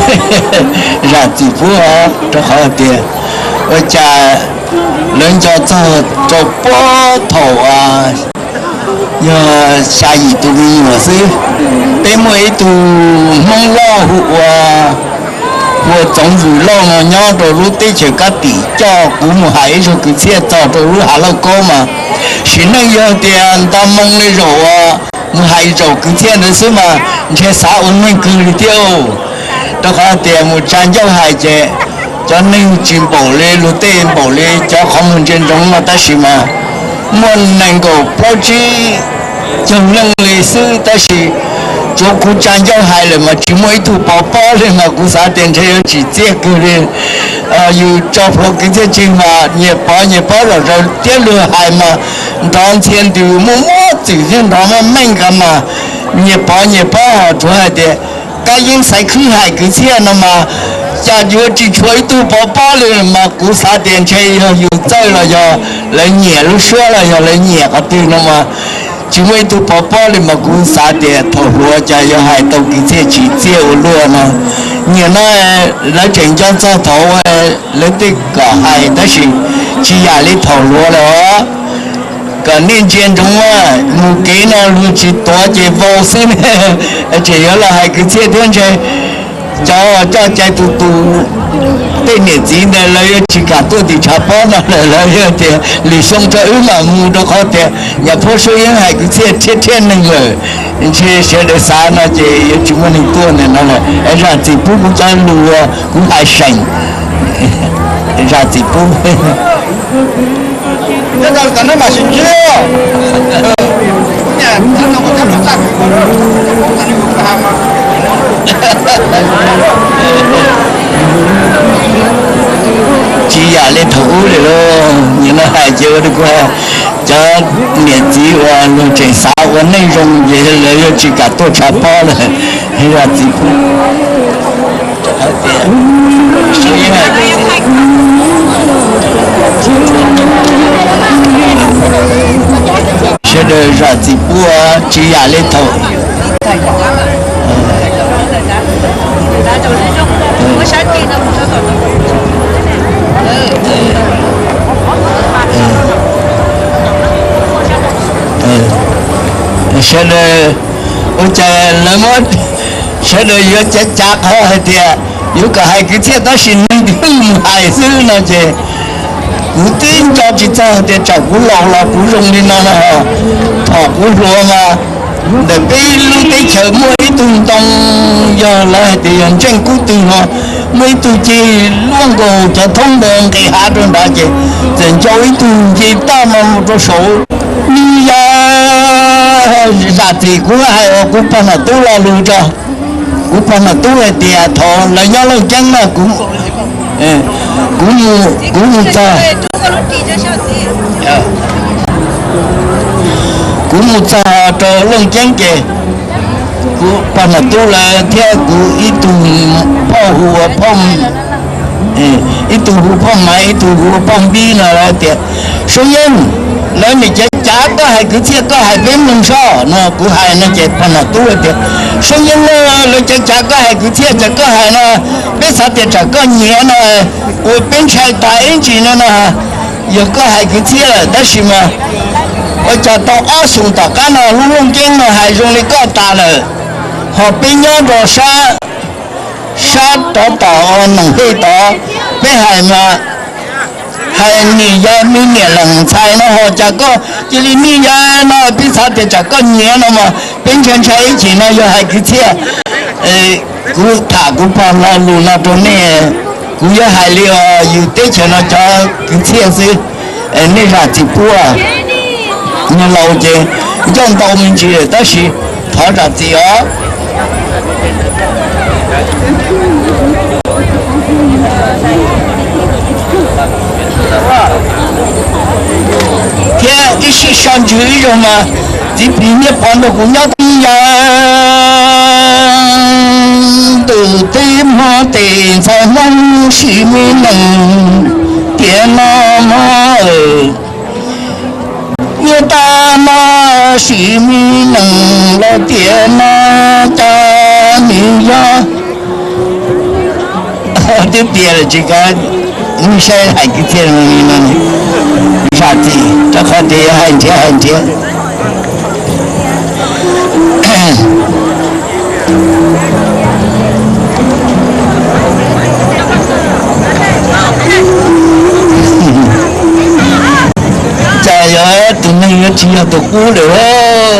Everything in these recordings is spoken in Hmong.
Zam Txim Pub, rau qhov tias ua cas lawv nco txog rau puag thaum yog xya yim tus me nyuam xwb. Peb muaj ib tug Hmoob loj hu ua, hu ua Txoov Vwm Lauj no nyob rau lub teb chaws Kab Tim coj kuv mus hais ib zaug kwv txhiaj txog rau lub Hav Lauj Kaub mas sim neej yog tias nto moo li zaum uas mus hais zaum kwv txhiaj ntawd xwb mas ntshe xav ua neeg kawg li thiab. Rau qhov tias mus tsa ncauj hais ces cov neeg tsis npaum li luag tej, npaum li cov qhov muag ntsia ntsoov no, tab sis mas muaj nees nkaum plaub tsib caug leej li xwb, tab sis tsuav kuv tsa ncauj hais lawm mas tsis muaj ib tug pov pob li mas kuv xav tias ntshe yuav tsim txiaj kawg li. Yus tso plhuav kwv txhiaj tseg mas nyias pov nyias pob zom zaws thiab, luag hais mas nrov ntxhia ntws muaj muab txwm thiab nrov meej meej nkaus mas nyias pov nyias pob, ho tsuav hais tias Kab Yeeb Xaiv Khwb hais kwv txhiaj no mas cas yuav tsis tshuav ib tug pov pob li mas kuv xav tias ntshe yog yus txawj los yog lawv nyiam lub suab los yog lawv nyiam qhov twg no mas tsis muaj ib tug pov pob li mas kuv xav tias thaum hluas cas yuav hais tau kwv txhiaj tsim txiaj ua luaj no. Nim no lawv tseem nco txog thaum lawv tej kom hais tab sis tsis yam li thaum hluas lawm os. Kom nej ntsia ntsoov, mus kev no luag tsis tuav ces vau xwb ne, tseem yuav los hais kwv txhiaj thiab ntshe cov coj cai tus tus tej niam txiv ntawd lawv yuav tsis kam tuaj tim tshav pob no lawm, lawv yuav tias lwm xyoo rau wb mam mus, rau qhov tias nyuam phauj Suab Yeeb hais kwv txhiaj thiab thiab neeg lawm, ntshe sawv daws xav no ces yuav tsis muaj neeg tuaj ntawm no lawm. Zam Txim Pub kuv cov lus kuv hais seem. Zam Txim Pub. Tsis yam li thaum ub li lauj, nim no hais ces ua rau kuv, cov niam txiv uas luag tseem xav ua neej zoo ces lawv yuav tsis kam tuaj tshav pob lawm. Zam Txim Pub. Sawv daws Zam Txim Pub tsis yam li thaum sawv daws ua cas lawv muab, sawv daws yuav cav cav qhov hais tias yuav kom hais kwv txhiaj tab sis neeg twg mus hais xwb no ces kuv twb nco tsis txog tias tsam kuv laus los kuv zoo li no no. Thaum kuv hluas mas ntawm peb lub teb chaws muaj ib tug ntoo, yog lawv hais tias yog ntseej kub twg no, muaj ib tug ceg luaj nkaus cov thoob ntawd nqis hav rau nrad ces txawm ncau ib tug nce toj no mus rau saud. Ni yog Zam Txim, kuv hais uas kuv pog Nom Tub lo lus rau, kuv pog Nom Tub hais tias thaum lawv nyob Looj Ceeb na, kuv, kuv mus txog, kuv mus txog rau Looj Ceeb ces kuv pog Nom Tub lawv thiab kuv ib tug phauj hu ua phauj, ib tug hu phauj Maiv, ib tug hu ua phauj Npib no lawv tias, Suab Yeeb, lawv nim cav cav koj hais kwv txhiaj, koj hais peb mloog soj no. Kuv hais no ces pog Nom Tub tias, Suab Yeeb, lawv cav cav koj hais kwv txhiaj ces koj hais no, peb xav tias tsam koj nyiav no, ua peb ntshai tas ib ntsis no no. Yog koj hais kwv txhiaj lawm tab sis mas ua cas tau ob xyoos tom qab no lub Looj Ceeb no hais zoo li koj tas lawm, ho peb nyob rau sab, sab rov tom Noom Hej tod, peb hais mas hais nim yog me niam lees ntxhais no ho cas koj cia li nim yog no, peb xav tias tsam koj nyiav no mas peb ntshai ntshai ib chim no yog hais kwv txhiaj. Kuv tham kuv pog lo lus no rau nej, kuv yuav hais li yus teb chaws no cov kwv txhiaj xwb. Nej zam txim pub, niag laus ces ncauj ntau me ntsis lawm tab sis thov zam txim os. Thiab ib sij so ntswg ib zaug mas txiv plig niaj pov nrog kuv nyob tib yam, ntuj teb hmo tes ntxhais Hmoob sim me nees tiam no mog. Niaj tab no sim me nees los tiam no cas nws yog Twb piav lawm tsis kav, nej saib hais kwv txhiaj zoo li no ne, zam txim rau qhov tias yuav hais nrhiav hais nrhiav. Cas yog tus neeg yuav tsis yog tus qub lawm,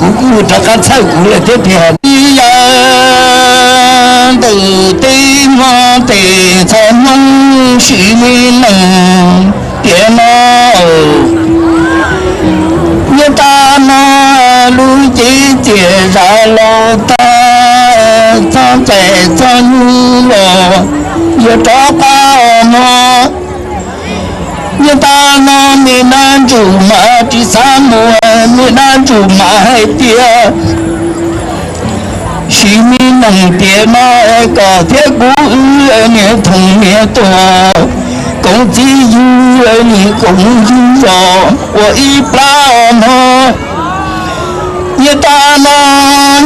kuv kuj rov qab txhawj kuv lawm thiab tiag. Ib yam ntawm tej hmo tes ntxhais Hmoob sim me nees tiam no, niaj tab no lub cev txias zam laus tag, txog cais txog nyoog los yuav rov qab os mog. Niaj tab no me dab ntsuj mas tsis xav mus, me dab ntsuj mas hais tias sim me nees tiam no kom thiab kuv wb niam thoom niam tuag, koom txiv yug nim koom yug zos ua ib plab os mog. Niaj tab no,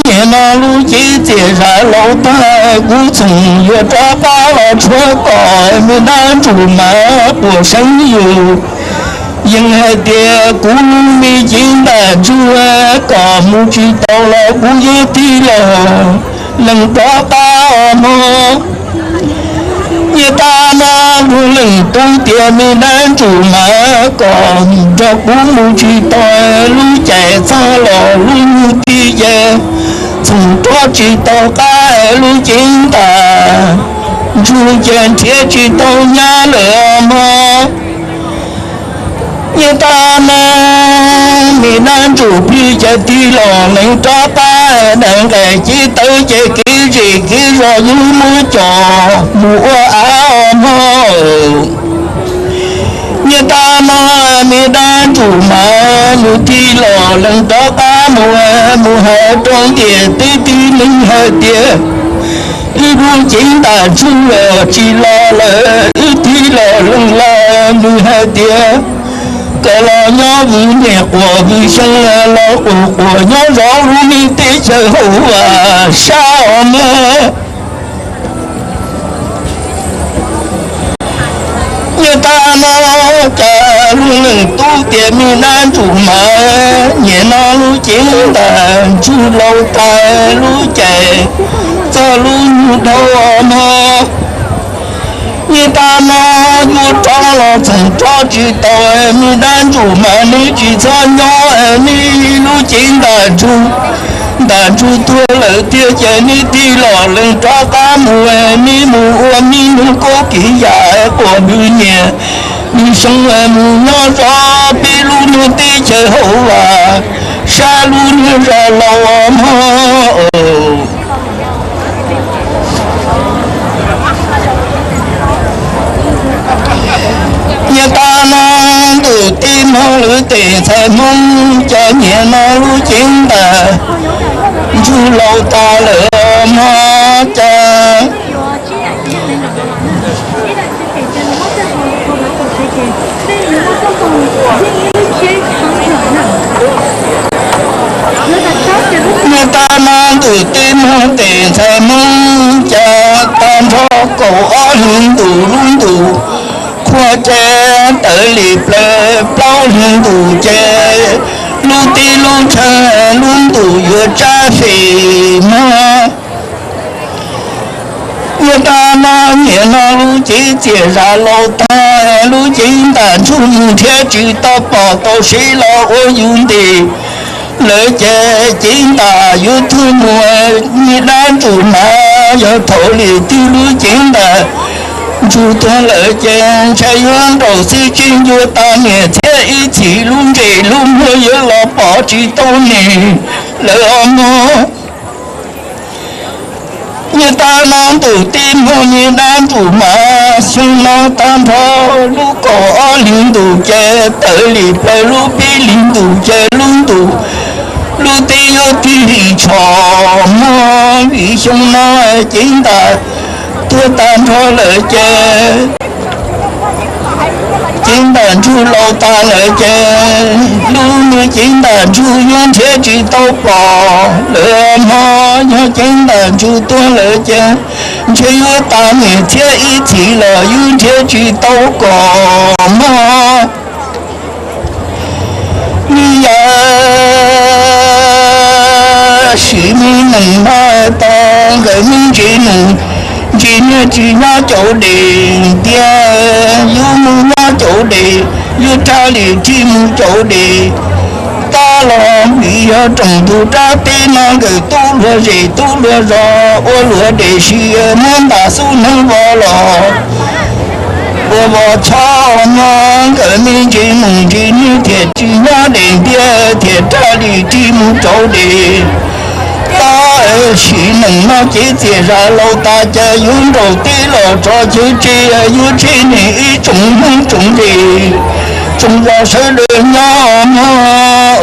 niaj no lub cev txias zam laus tag, kuv txhob yuav rov qab los tshuav kom me dab ntsuj mas puas seev yus. Yeej hais tias kuv me cev ntaj ntsug kom mus tsis tau los kuv yuav tig los lees rov qab os mog. Niaj tab no luag leej tub tias me dab ntsuj mas kom nrog kuv mus tsis tau, lub caij txog los lub ntuj tib ces txhob rov tsis tau qab, lub cev ntaj ntsug ces nrhiav tsis tau nyab lawm os mog. Niaj tab no me dab ntsuj plig ces tig los lees rov qab, daim nqaim cev tawv ces kev zej kev zos yus muab coj mus ua av os mog. Niaj tab no me dab ntsuj mas nws tig los lees rov qab mus, mus hais rau ntiaj teb tib neeg hais tias wb lub cev ntaj ntsug tsis los lawm, wb tig los lees los nws hais tias kom los nyob vwm niaj quas vwm xyoo, los quas quas nyob zov lub niag teb chaws hauv vaj sab os mog. Niaj tab no cas luag leej tub tias me dab ntsuj mas, niaj no lub cev ntaj ntsug laus tag, lub caij txog lub ntuj dhau os mog. Niaj tab no yuav rov los txhob rov tsis tau, me dab ntsuj mas neb tsis txhob nyob, neb lub cev ntaj ntsug, ntaj ntsug tuag lawm tiag ces neb tig los lees rov qab mus, neb mus ua me nuj kub kiv yam quas vwm niaj vwm xyoo, mus nyob zov peb lub niag teb chaws hauv vaj sab lub niag zos laus mog. Niaj tab no ntuj teb hmo lawm tes ntxhais Hmoob, cas niaj no lub cev ntaj ntsug laus tas lawm mog cas. Niaj tab no ntuj teb hmo tes ntxhais Hmoob, cas tag nrho kaum ob hlis ntuj lub ntuj qhua ces tawm li plaws plaub hlis ntuj ces lub teb lub chaw lub ntuj yuav tsab fem mog. Niaj tab no niaj no lub cev txias zam laus tag, lub cev ntaj ntsug mus nrhiav tsis tau pom tau siv los ua yus nti lawm ces cev ntaj yuav tuag mus. Niag dab ntsuj mas yog thaum li twg lub cev ntaj ntsug tuag lawm ces ntshai yuav nraum xib tsis ncua tas niam thiab ib txhis lub ntsej lub muag yuav los pom tsis tau neeg lawm os mog. Niaj tab no ntuj teb hmo niag dab ntsuj mas xyoo no tag nrho lub kaum ob hlis ntuj ces tawm li plaws lub peb hlis ntuj ces lub ntuj lub teb yuav tig li tsho mog. Vim xyoo no cev ntaj tuag tag nrho lawm ces cev ntaj ntsug laus tas lawm ces lub niag cev ntaj ntsug yuav nrhiav tsis tau pom lawm mog. Yog cev ntaj ntsug tuag lawm ces Ntshe yuav tas niam thiab ib txhis los yus nrhiav tsis tau kom mog. Yog sim me nees no tau nkawd me ntsis nus, ntsis niag tsis nyob cauv des tiag, yus mus nyob cauv des, yus rag li ris mus cauv des. Tab los vim yog rooj ntug rab teb no nkawd tub luag zes tub luag zos ua luag des sis muab ntas xub neeb vov los ua vov chob no, nkawd me ntsis nus ntsis niag thiaj tsis nyob des tiag thiaj rag li ris mus cauv des. Tab sim nees no ces txias zam laus tas cas yus nraum teb los tso chaw tseg, yus tseg niag ib tsoom neeb tsoom zes, tsoom zos sawv daws nyob mog.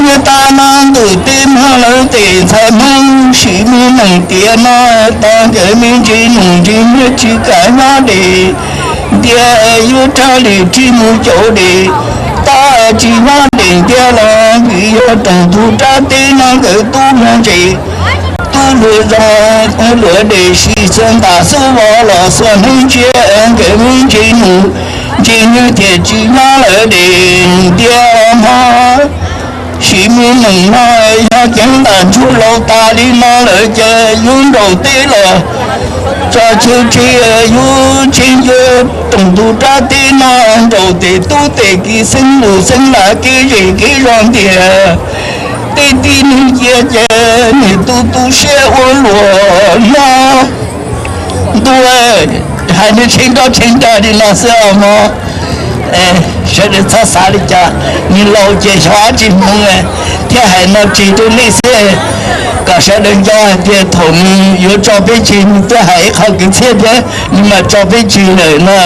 Nyob tab no ntuj teb mog lawv tes ntxhais Hmoob sim me nees tiav no, tau nkawd me ntsis nus ntsis niag tsis kam nyob des tiag, yus rag li ris mus cauv des. Tab tsis nyob des tiag los vim yog rooj ntug rab teb no nkawd tub luag zes tub luag zos ua luag des sis xuas ntas xub vov los xuas neeb tsiab, nkawd me ntsis nus ntsis niag thiaj tsis nyob lawm des tiag mog. Sim me nees no yog ceev ntas ntsuj laus tas li no lawm ces yus nraum teb los tso chaw tseg, yus tseg yus rooj ntug rab teb no nraum tes tub tes kiv xeeb lus xeeb lav kev zes kev zos ntiag. Tej tib neeg cia ces niag tu tu siab ua luag no. Ntuj, hais nws tsheej nroj tsheej nrag li no xwb os mog. Sawv daws txhob xav li cas, niag laus ces xyov dab tsi hmoov thiaj hais no tseg rau nej xwb, kom sawv daws nco hais tias thaum nws yuav tso peb tseg nws twb hais ib qho kwv txhiaj thiab nws mam tso peb tseg lawm no.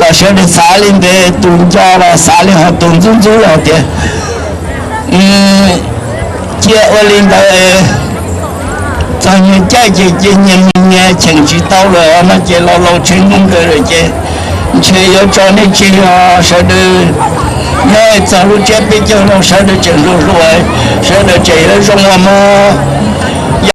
Kom sawv daws xav li ntawd, tus nco los xav li ho tus ntxub ntxub los tias cia ua li ntawd, txog nyias caij ces cia nyias mus nyias cheem tsis tau lawm no ces los laus tsheej nyob nkawd lawm ces ntshe yuav tso nej tseg os sawv daws. Nyob txog lub tsiab peb caug no sawv daws tseem hluas hluas, sawv daws tseem yuav zoo os mog.